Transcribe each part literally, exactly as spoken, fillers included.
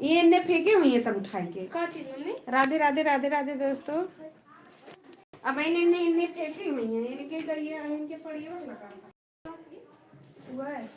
ये इन्हें फेंके हुई है तब उठाई के। का चीज मम्मी? राधे, राधे, राधे, राधे दोस्तों। अब इन्हें, इन्हें, इन्हें फेंके हुई है, इनके गइया, इनके पड़िया लगा। हुआ है।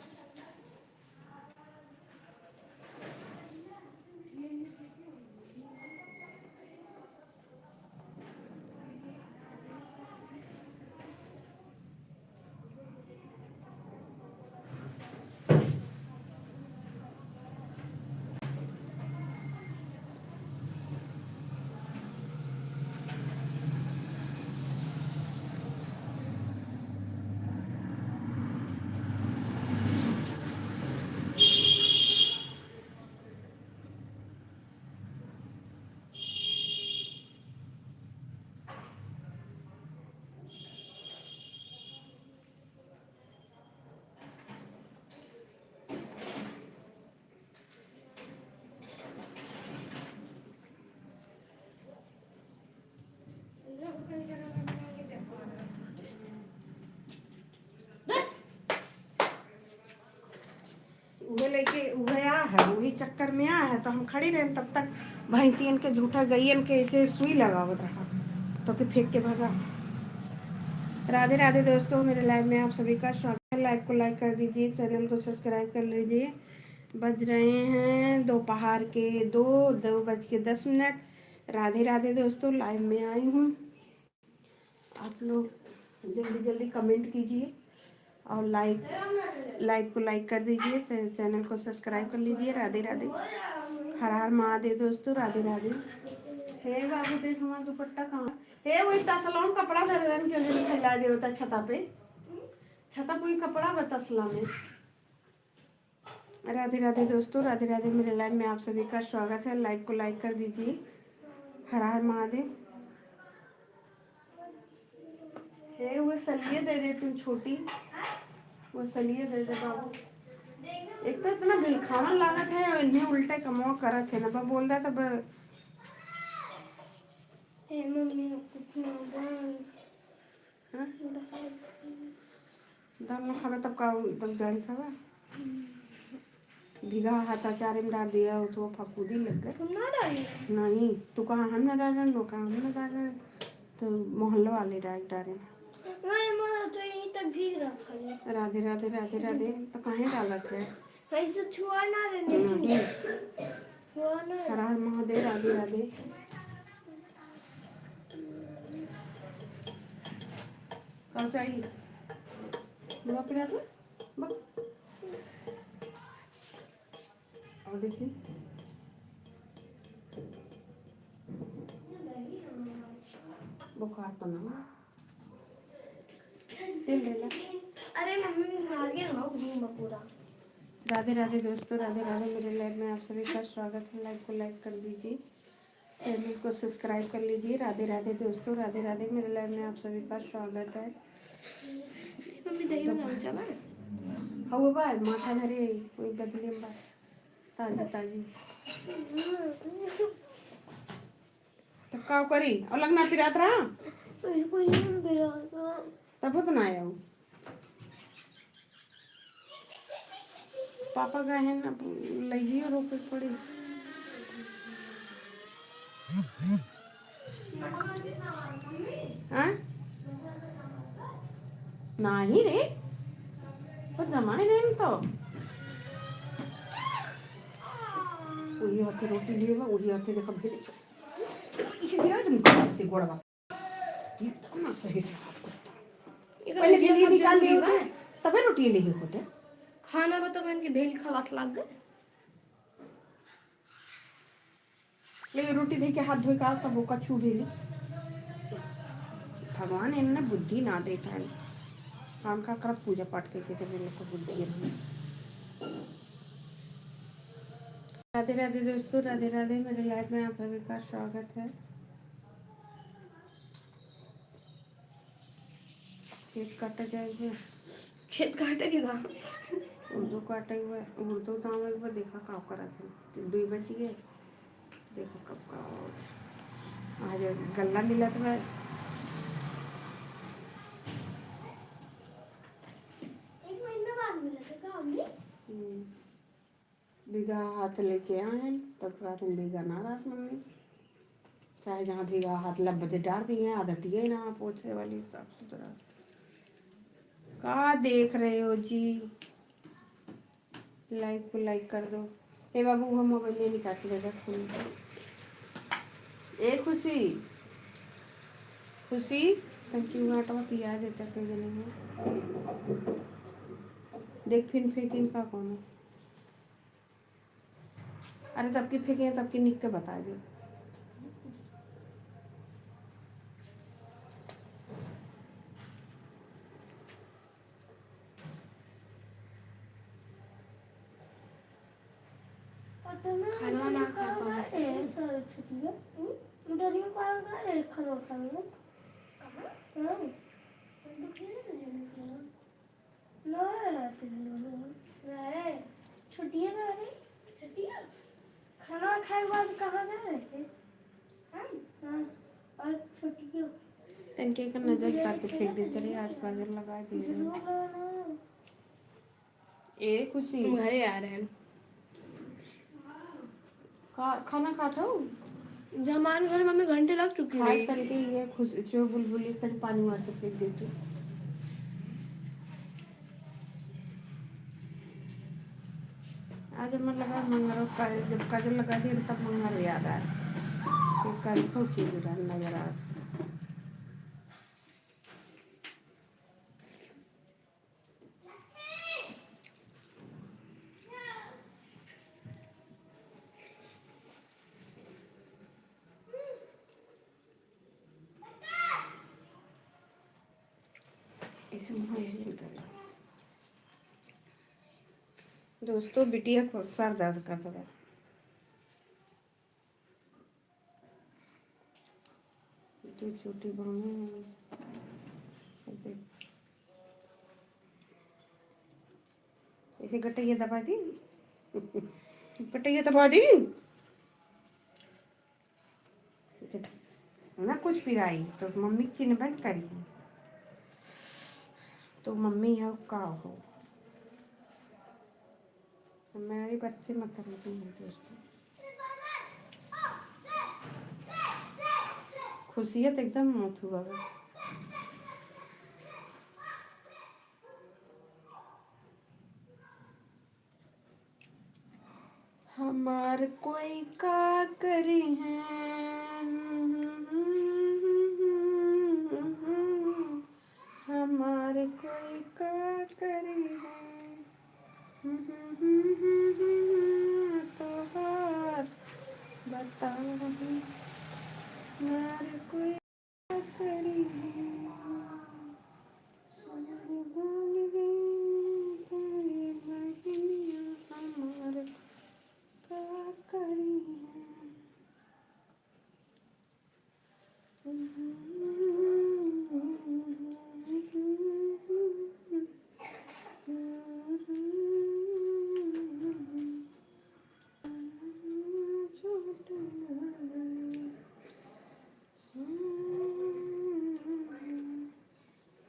उहे लेके उहे आ है, वही चक्कर में आ है, तो हम खड़ी रहेन, तब तक भैंसियन के, झूठा गइयन के ऐसे सुई लगावत रहा, तो के फेंक के भगा। राधे राधे दोस्तों, मेरे लाइव में आप सभी का स्वागत है। लाइव को लाइक कर दीजिए, चैनल को सब्सक्राइब कर लीजिए। बज रहे हैं दोपहर के दो, दो बज के दस मिनट। राधे राधे दोस्तों, लाइव में आई हूँ। आप लोग जल्दी जल्दी कमेंट कीजिए और लाइक, लाइव को लाइक कर दीजिए, चै-, चैनल को सब्सक्राइब कर लीजिए। राधे राधे, हर हर महादेव दोस्तों, राधे राधे। हे बाबू, देख हमारा दुपट्टा कहाँ? हे, वही तसला में कपड़ा धरे रहन, क्यों नहीं फैला दे होता छता पे? छता पे वही कपड़ा बा तसला में। राधे राधे दोस्तों, राधे राधे। मेरे लाइव में आप सभी का स्वागत है। लाइव को लाइक कर दीजिए। हर हर महादेव। हे, वो सलिए दे दे तू छोटी, वो सलिए दे दे बाबू। एक तो इतना भिलखावन लागत है और इन्हें उल्टे कमवा करत है ना, बा बोल दा तब। हे मम्मी, कुछ ना बन। हाँ? दाल ना खावे तब का, तब दाढ़ी खावे? भीगा हाथ अचारे में डाल दिया हो तो फफूदी लग गए। तुम ना डाले? नहीं, तू कहा हम ना डाले, नो कहा हम ना डाले, तो मोहल्ला वाले डाल डाले। नहीं, मैं तो यहीं तक भीग रहा था। राधे राधे, राधे राधे। तो काहे डालत है? भाई से छुआ ना रे, नहीं। नहीं। छुआ ना। हर हर महादेव, राधे राधे। का चाहिए? बुआ पिला दो। बक। और देखिए, बुखार तो ना। तेल ले ला। अरे मम्मी, मुंह मार गया ना, घूम पूरा। राधे राधे दोस्तों, राधे राधे। मेरे लाइव में आप सभी का स्वागत है। लाइव को लाइक कर दीजिए, चैनल को सब्सक्राइब कर लीजिए। राधे राधे दोस्तों, राधे राधे। मेरे लाइव में आप सभी का स्वागत है। मम्मी, दही बनावे चला? हवा बा, माठा धरे, कोई बदले में बा। ताजी ताजी। तब का करी? अलग ना पिरात रहा? बिल्कुल नहीं पिरात रहा। तब तो ना आया हूँ। पापा गए हैं ना, लइयो रोके पड़ी। हाँ? नाही रे, पर जमाई देम तो। वही हाथे रोटी लिए बा, वही हाथे देखा भेले छो। ये गिरा तुम से गोड़वा। एकदम ना सही से हाथ को। ये तो पहले रोटियां भेली सब निकाल जरूरी लिए बा। होते, तबे रोटी लिए होते। खाना बा तो बहन के भेल खलास लाग गए। ले रोटी धइ के हाथ धोइ के आओ, तब ओका छू भेली। भगवान इन्हें बुद्धि ना देता है। हम का करब पूजा पाठ करके जब इन लोग को बुद्धि नहीं। राधे राधे दोस्तों, राधे राधे। मेरे लाइव में आप सभी का स्वागत है। खेत काटे जाएंगे। खेत काटे के दाम। उर्दू काटे हुए, उर्दू दाम एक बार देखा का करत है। दुई बच गए, देखो कब का होत। आज गल्ला मिलत बा। एक महीना बाद मिलत है का मम्मी? हम्म। भीगा हाथ लेके आए हैं, तब कहते हैं, "भीगा ना राख मम्मी।" चाहे जहाँ भीगा हाथ लब बजे डार दिए हैं, आदत ये ना पोछे वाली, साफ सुथरा। का देख रहे हो जी? Live को like कर दो। ए बाबू, हम मोबाइल ले निकाल के ले जा फोन। ए खुशी, खुशी, तनकी हुआ आटवा पिया देता कोई जने हो। देख फिन फेंकिन का कौनो। अरे तब की फेंके, तब की निक के बता दे। खाना ना खा पावे। खाना खाएंगे। ना, ना, ना, ना, छुट्टियाँ ना रही, छुट्टियाँ। खाना खाए के बाद कहाँ गए थे? हम? हाँ, और छुट्टियों। तनके का नजर तार के फेंक देते रहे, आज काजल लगा दिए रहे। झूला ना। ए, कुछ नहीं। घरे आ रहे हैं। का, खाना खात हो? जमान घर मम्मी घंटे लग चुकी खाए रही। तनके ये खुश, जो बुलबुली तन पानी मार के फेंक देती। आज हमार लगा मंगल का, जब काजल लगा दिए तब मंगल याद आए। फिर कल खौची जुरान नजर आत। ऐसे मुँह ऐसे निकाल। दोस्तों, बिटिया को सर दर्द करत बा। दो छोटी बहनें हैं। ऐसे गटैया दबा दी। गटैया दबा दी। ना कुछ पिराई तो मम्मी चिन्हबन करी। तो मम्मी हो का हो? हमारे बच्चे मतलब नहीं है दोस्तों। खुशियत एकदम मौत हुआ है। हमार कोई का करी है, हमार कोई का करी है, तोहार बताओ, हमार कोई करी है। सोहर बन गई तेरी बहनिया हमार का करी है।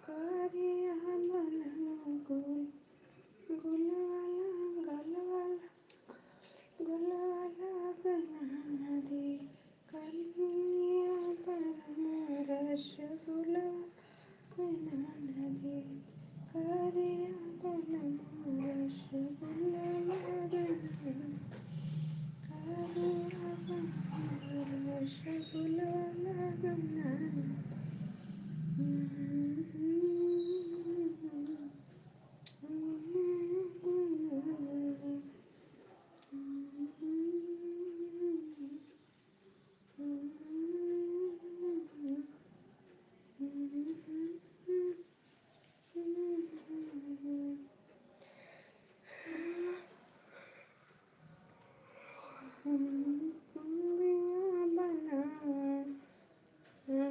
करिया बनल गुल, गुल वाला, गल वाला, गुल वाला बना न दे। करिया बनल रसगुल्ला बना न दे। करिया बनल रसगुल्ला बना न दे। करिया बनल रसगुल्ला बना न दे।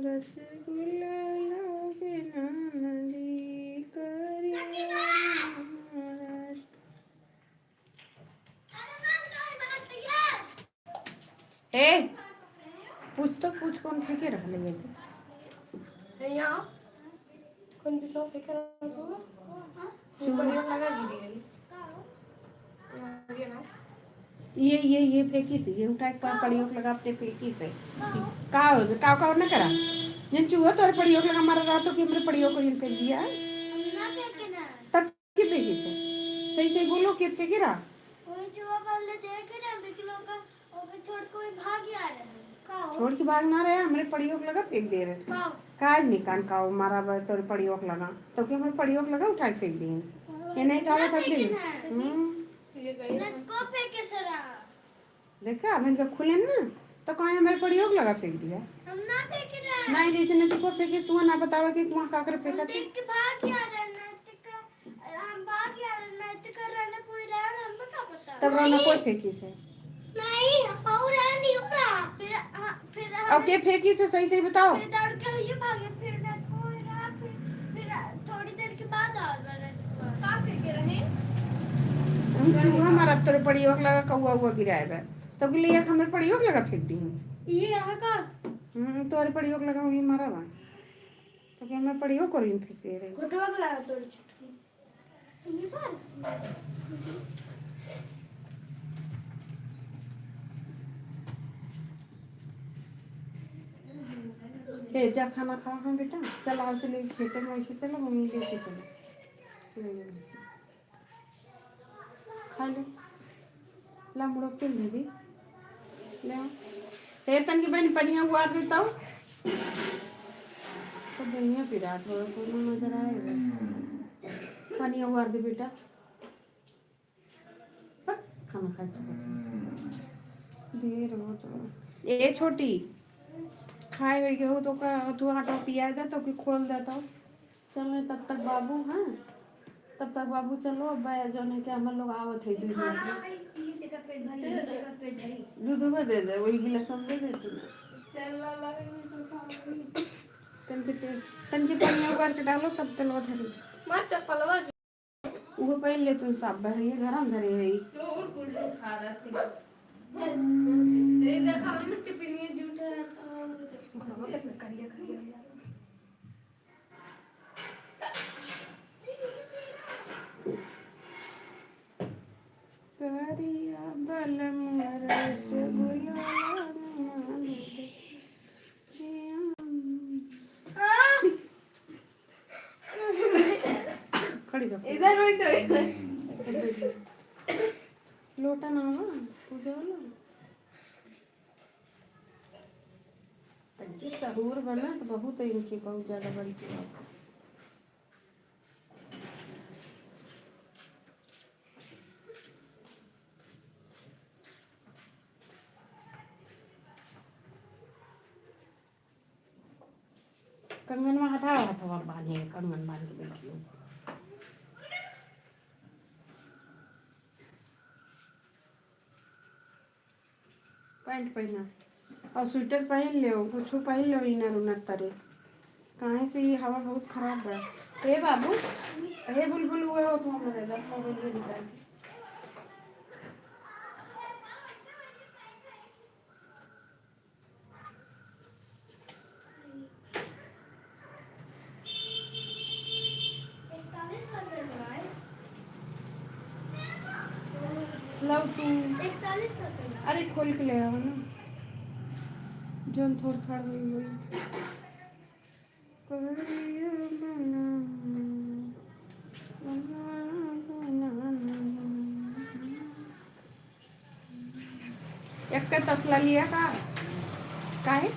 रसगुल्ला लागे ना नदी करिया। ए, पूछ तो पूछ, कौन फेंके रहले है तो? ए, यहाँ। कौन पीछे फेंके रहले होगा? चुप। ऊपर लगा गिरी है। ये ना। ये, ये, ये फेंकी से, ये उठा के पा-, हाँ। पड़ियोक लगा अपने फेंकी से। हाँ। का हो, का, का ना करा? जन चूहा तोरे पड़ियोक लगा मारा रहा तो कि हमरे पड़ियोक को जन फेंक दिया। हम ना फेंके ना। तब के फेंकी से? सही, सही बोलो, के फेंकी रहा? वही चूहा पहले देखे ना, बिकलो का, ओके छोड़ के वही भाग ही आ रहे हैं। का हो? छोड़ के भाग ना रहे, हमरे पड़ियोक लगा फेंक दे रहे। का हो? काज निकान का हो, मारा बा तोरे पड़ियोक लगा। तो कि हमरे पड़ियोक लगा उठा के फेंक दी। हाँ, ये नहीं कहा ना था फेंके दिन। ना। हम्म। ये गई। ना को फेंके सरा। देखा, अब इनका खुले ना, तो कहीं हमारे पड़ियोक लगा फेंक दिया। हम ना फेंके रहे। नहीं, जैसे नहीं तो को फेंके, तू ना बतावा कि कुआं काकर हम फेंका देख थी। के भाग गया रहे, नहीं तो का, हम भाग गया रहे, नहीं तो कर रहे ना कोई रहे, हमें का पता। तब रौना कोई फेंकी से? नहीं, और रहा नहीं हो रहा। फिर, हाँ, फिर अब हम के फेंकी से, सही सही बताओ। फिर दौड़ के ये भागे, फिर ना कोई रहा, फिर, फिर थोड़ी देर के बाद और बने। का फेंके रहे? हम चूहा मारब तोरे पड़ियोक लगा, कौआ उआ गिराए बा। तब के लिए एक हमरे पड़ियोक लगा फेंक दी। ये यहाँ का? हम्म, तोरे पड़ियोक लगा वही मारा बा। तो कि हमें पड़ियोक और फेंक दे रही। घुटवा के लगा तोरे चुटकी। ये पर? ए, जा खाना खाओ, हाँ बेटा, चल आओ, चलो खेते में ऐसे चलो, मम्मी लेके चलो। ले, ले, ले। खा ले। ला मुड़ो के ले भी। ले आ। ए, तनकी बहन, पनिया उबार देता हूँ। तो दुनिया पिरात हो, कोनो नजर आए बे। पनिया उबार दे बेटा। हट, खाना खाए के बाद। देर हो तो। ए छोटी, खाए होई गयो तो का, तू आटा पिया दे तो कि खोल दे तो। चलो, तब तक बाबू, हाँ, तब तक बाबू चलो, अब जौन है कि हम लोग आवत है दू खाना मिनट में। खाई, पी से का पेट भरी, दूध का पेट भरी। दूधवा दे दे, वही गिलास में दे दे तू। तेल ला लगे में तो खाओ। तनके तेल, तनके पनिया उबार के डालो, तब तेलवा धरी। मार चप्पलवा के। उहो पहन ले तू, सब बहरिया घर में धरे है। तो और कुल उठा रहा थे। ये देखा, हम टिफिन में जूठा है, तो घरवा कितना करिया, करिया हो जाता। करिया बलम रसगुल्ला। खड़ी रहो। इधर बैठो, इधर। लोटा ना आवा, पूजा वाला। तनकी सहूर बना तो बहुत है इनकी, बहुत ज्यादा बनती है। कंगन में हथवा, हथवा बांधे, कंगन बांध के बैठी हो। पैंट पहना और स्वेटर पहन लेओ, कुछ पहन लेओ, इनर उनर तरे, काहे से ये हवा बहुत खराब बा। हे बाबू, हे बुलबुल, हुआ हो तो हमारे लग मोबाइल में निकाल। इकतालीस परसेंट भाई। लाओ तू। इकतालीस परसेंट। अरे खोल के ले आओ ना, जौन थोड़ थाड़ होई होई। एक का तसला लिया का? काहे?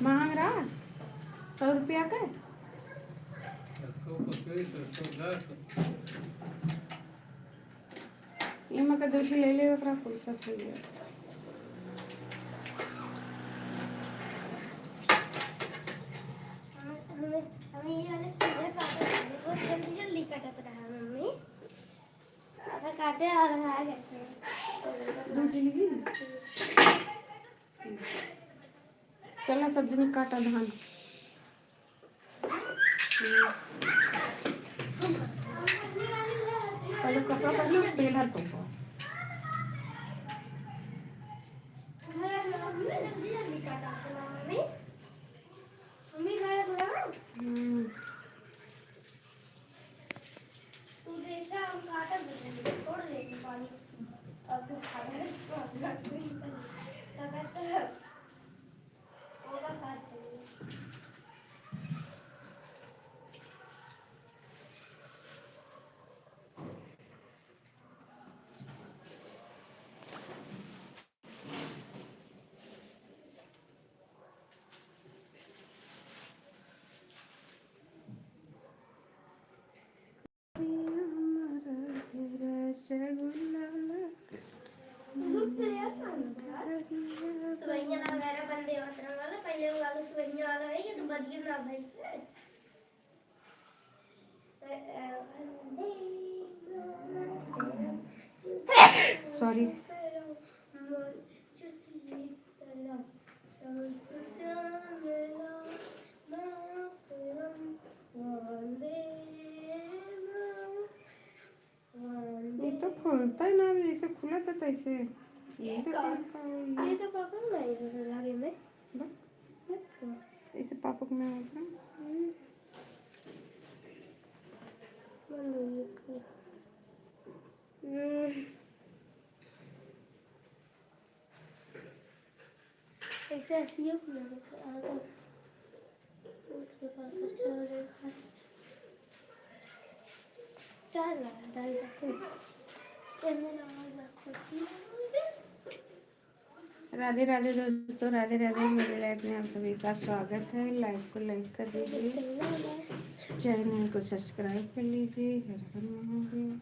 महंग रहा? सौ रुपया का? एक सौ पच्चीस, एक सौ दस। ये मका दो ठे ले ले, ओकरा फुर्सत हो गया। हमें, हमें, हमें ये वाले सीधे काटत रहे, बहुत जल्दी, जल्दी काटत रहा मम्मी। आधा काटे और आ गए थे। दो ठे लेगी? चला, सब जनी काटा धान। पहले कपड़ा पहनो, फिर घर तुमको। हम्म। तू देखा, हम काटा देंगे, छोड़ देंगे पानी। अब सॉरी। ये तो खुलता ही ना, अभी ऐसे खुला था तैसे। ये ये तो का? खुल का ये तो पापा नहीं लगे में। बस। बस का? ऐसे पापा को मैं उतरा। हम्म। बंद हो गया। हम्म। ऐसे ऐसे ही अपना होता है। आगे। उसके बाद अच्छा हो जाएगा। चार लगा, ढाई रखो। ये मेरा और रखो। राधे राधे दोस्तों, राधे राधे। मेरे लाइफ में आप सभी का स्वागत है। लाइफ को लाइक कर दीजिए, चैनल को सब्सक्राइब कर लीजिए। हर हर महादेव।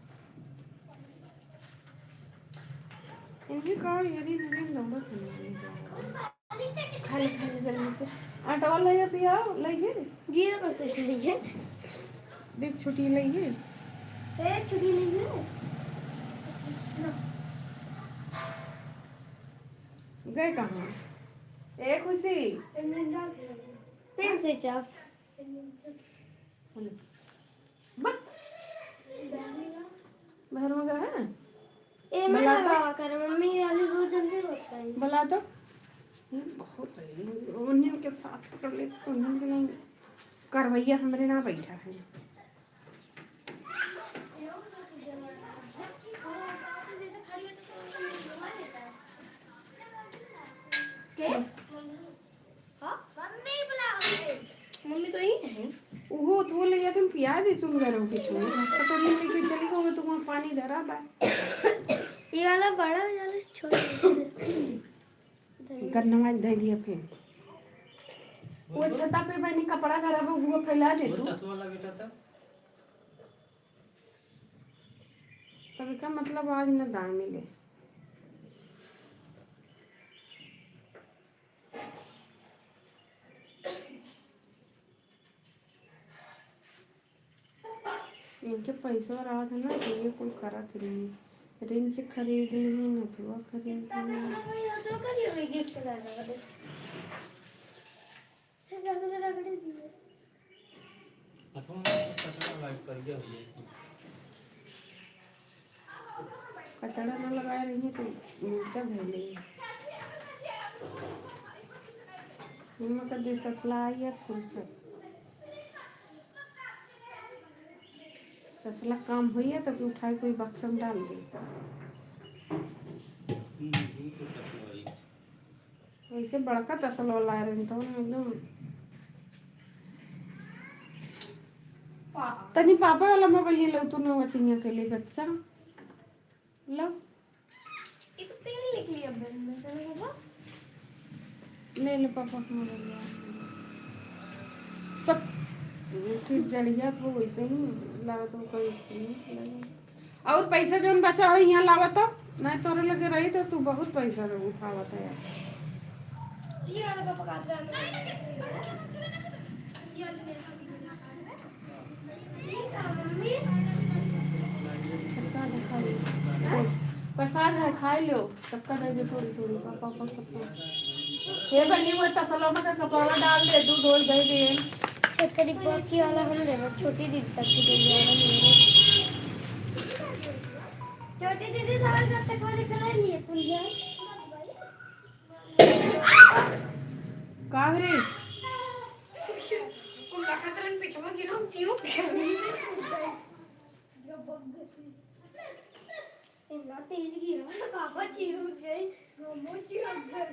इनके का यदि नहीं लौड़ा खाने के लिए जाओ। खाली खाली जल्दी से आटा वाला ये पियाओ, लाइए। जीरो परसेंट लाइए। देख, छुट्टी लाइए। ए, छुट्टी लाइए। गए कहाँ? ए, खुशी। पेन से चाप। बक। बहर में गए हैं? ए, मैं बुला तो। लगावा कर, मम्मी वाली बहुत जल्दी होता है। बुला तो। बहुत है। उन्हीं के साथ पकड़ लेते तो उन्हीं के नहीं। करवैया हमरे ना बैठा है। के? हाँ? मम्मी बुला रही है। मम्मी तो यही है। ओहो, तो वो ले जाते हम पिया दे तुम घरों के छोड़। कटोरी में लेके चली गई, तो वहाँ पानी धरा बा। ये वाला बड़ा, ये वाला छोटा। गन्नवा दे दिया फिर। वो छता पे बनी कपड़ा धरा बा, वो फैला दे तू। तसवा लगा था। तब का मतलब आज न दाम मिले। इनके पैसा रहत है ना, तो ये कुल करत नहीं। रिंच खरीद ली, नथुआ खरीद ली। कचड़ा न लगाए रही तो मिर्चा धइले। इनमें का दे तसला आई है फुर्सत। तसला काम होइए तो उठाए कोई बक्सा में डाल दे। वैसे बड़का तसला लाए रहे तो एकदम। तनी पापा वाला मोबाइल ये लो, तू नवा चिनिया के लिए बच्चा। लो। ये तो तेल निकली अब बन में से, है ना? ले ले पापा, हाँ, ले ले। तब ये फिर जड़ जात हो, वैसे ही लागत हो कोई इसको नहीं लगे। और पैसा जौन बचा हो, यहाँ लावा तो, नहीं तोरे लगे रही तो तू बहुत पैसा उठावत है यार। ये वाला पापा का हाथ में। ये वाला मेरे पास। प्रसाद है, खा लो। प्रसाद है, खा लो। सबका दे दे थोड़ी थोड़ी, पापा को सबको। हे बनी, वो तसलवा में का कपड़ा डाल दे, दूध और दे दे। छोटी बाकी वाला हम ले लो, छोटी दीदी तक की दे दे वाला हम ले लो। छोटी दीदी, धान कब तक वाली कलाई लिए, पूरी है? का रे? उनका खतरन पिछवा गिरा, हम चिहुक गए। इतना तेज गिरा, पापा चिहुक गए, मम्मी चिहुक गए।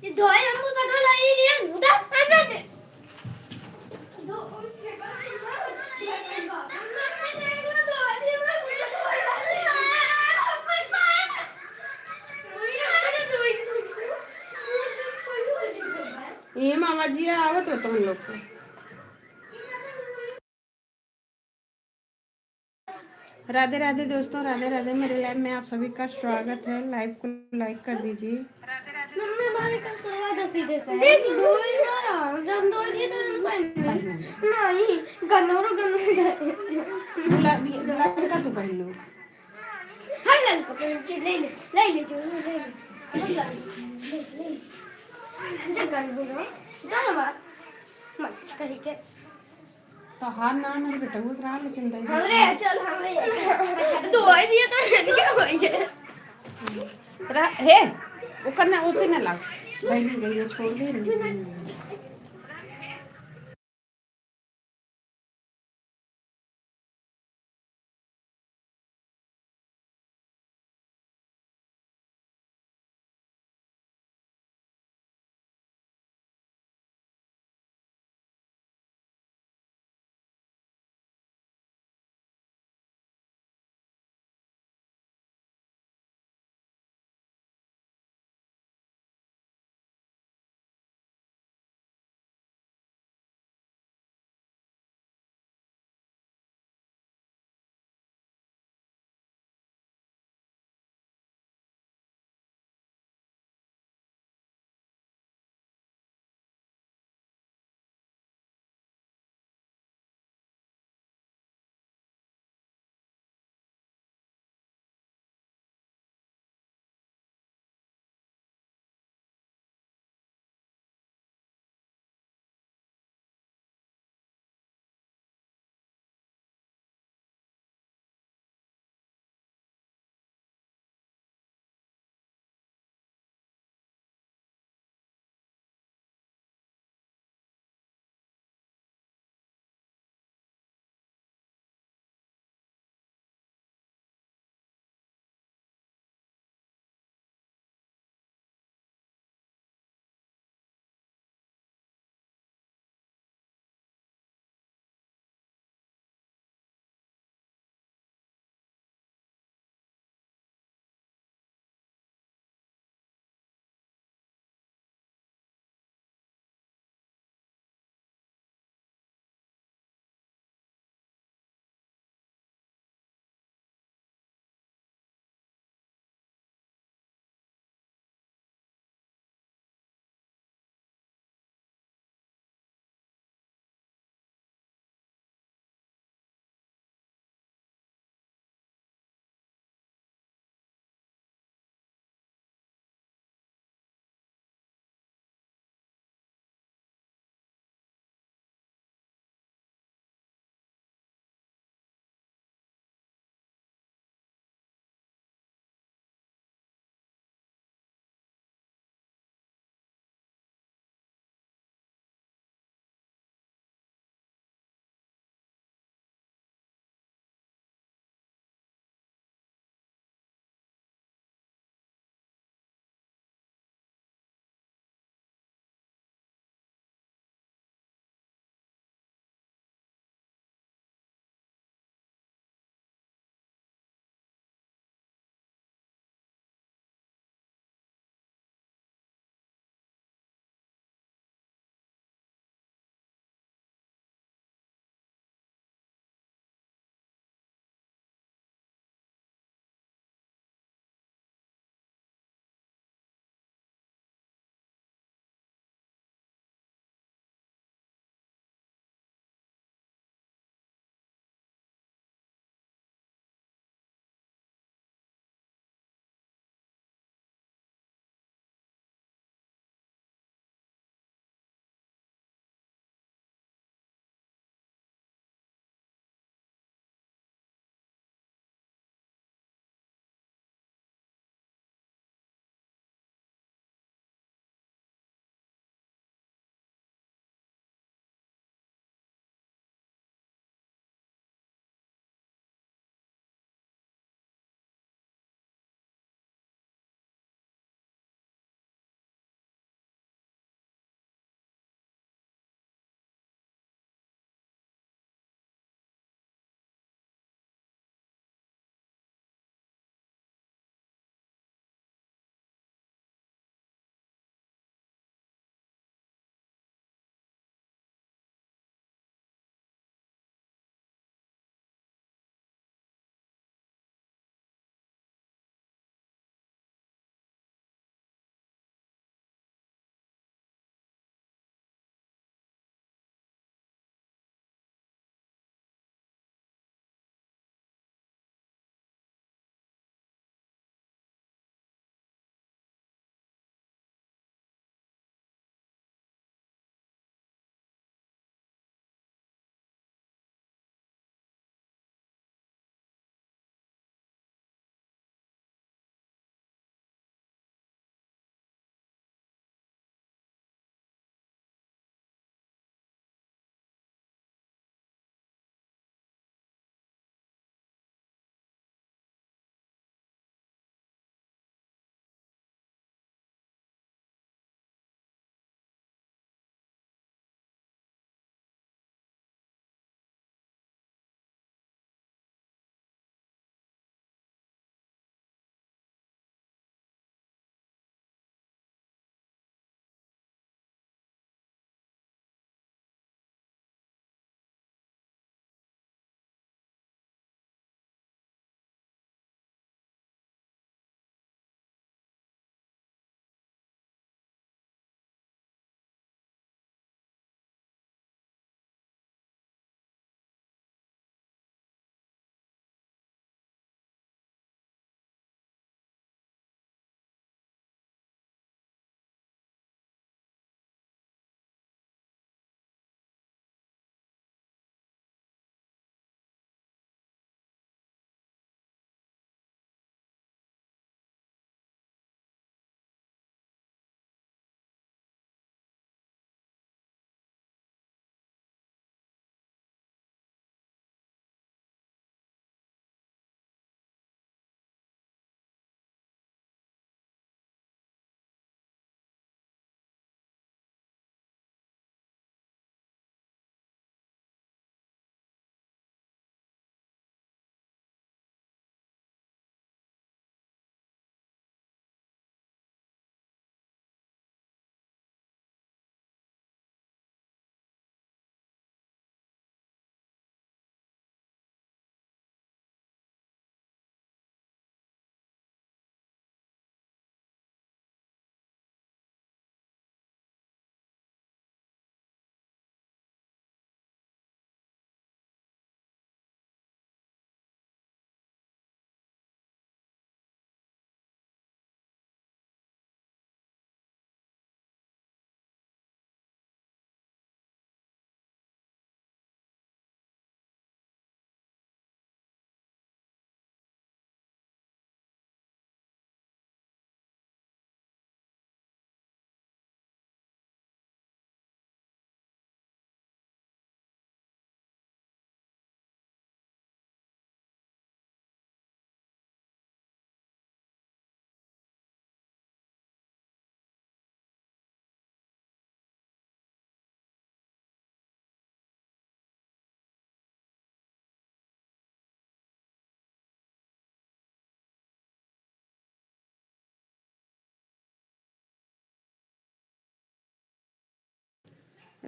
ये धोए हम मुसटवा लाई नहीं है, उधर, अंदर दे। ये मामा जी आवत हो तुम लोग को। राधे राधे दोस्तों, राधे राधे। मेरे लाइव में आप सभी का स्वागत है। लाइव को लाइक कर दीजिए। मम्मी, हमारे कल करवा दो सीधे से। देख, धोई ना रहा, जब धोई तो हम पहन लेंगे। नहीं, गनौरो गनौरो जाए। गुलाबी, गुलाबी का तू पहन लो। हर लाल कपड़े ले ले, ले ले जो, ले ले। हर लाल, ले, ले। जब गन बोलो, गन बात। मत कही के। तो हाथ ना मेरे बेटा वो रहा, लेकिन दे दे। हमरे चल, हमरे। धोई दिए तो क्या होई है? रा-, हे, ओकर ना, उसे ना लाओ। बहनी गई है, छोड़ दे।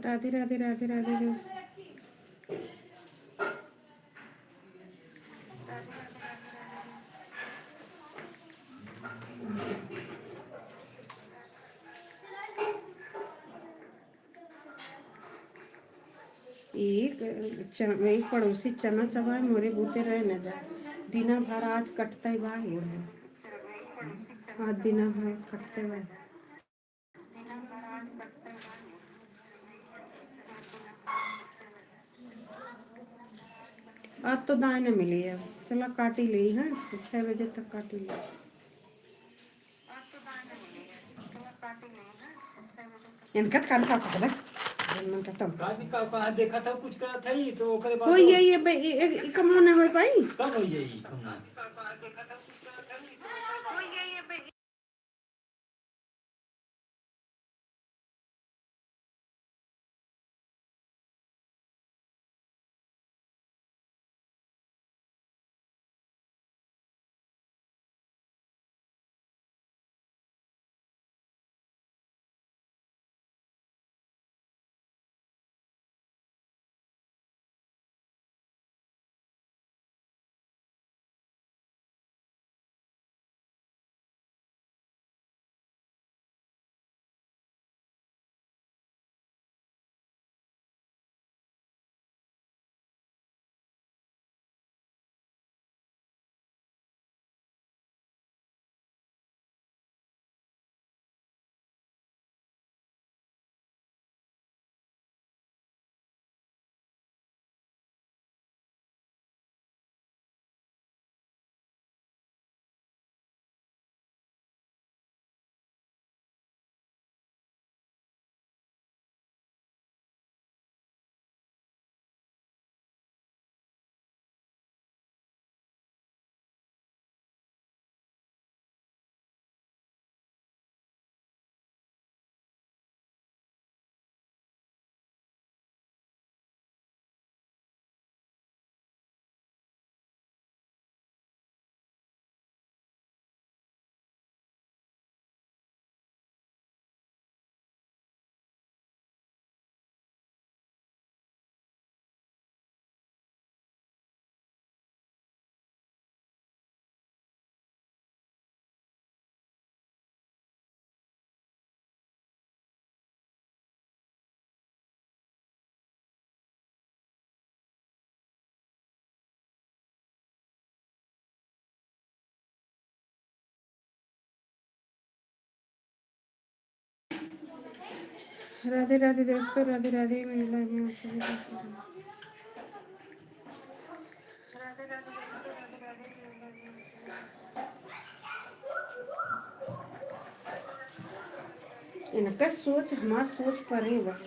राधे, राधे, राधे, राधे, राधे। एक च-, एक पड़ोसी चना चबाए, मोरे बूते रहे न जाए। दिना भर आज कटतै बा, ये है। आज दिना भर कटतै बा। आज तो दाएँ न मिली है, चला काटी ली है, छः बजे तक काटी ली। इनका त कान का पकड़ा, मन का तम। का भी का, कहाँ देखा था, कुछ कहा था ही, तो ओकरे बाद होई वो ये, ये बे-, ये, ये, ये कमो न होई पाई। कब होई ये, ये कमो? राधे राधे दोस्तों, राधे राधे, मिलना है आप सभी के साथ। इनका सोच हमार सोच परे बा।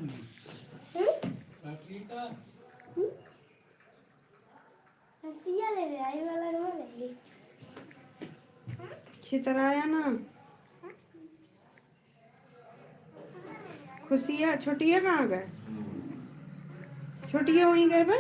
हम्म? हम्म? हंसिया ले ले, आई वाला रुआ ले ले। छितराया ना। खुशिया, छोटिया कहाँ गए? छोटिया वहीं गए बा?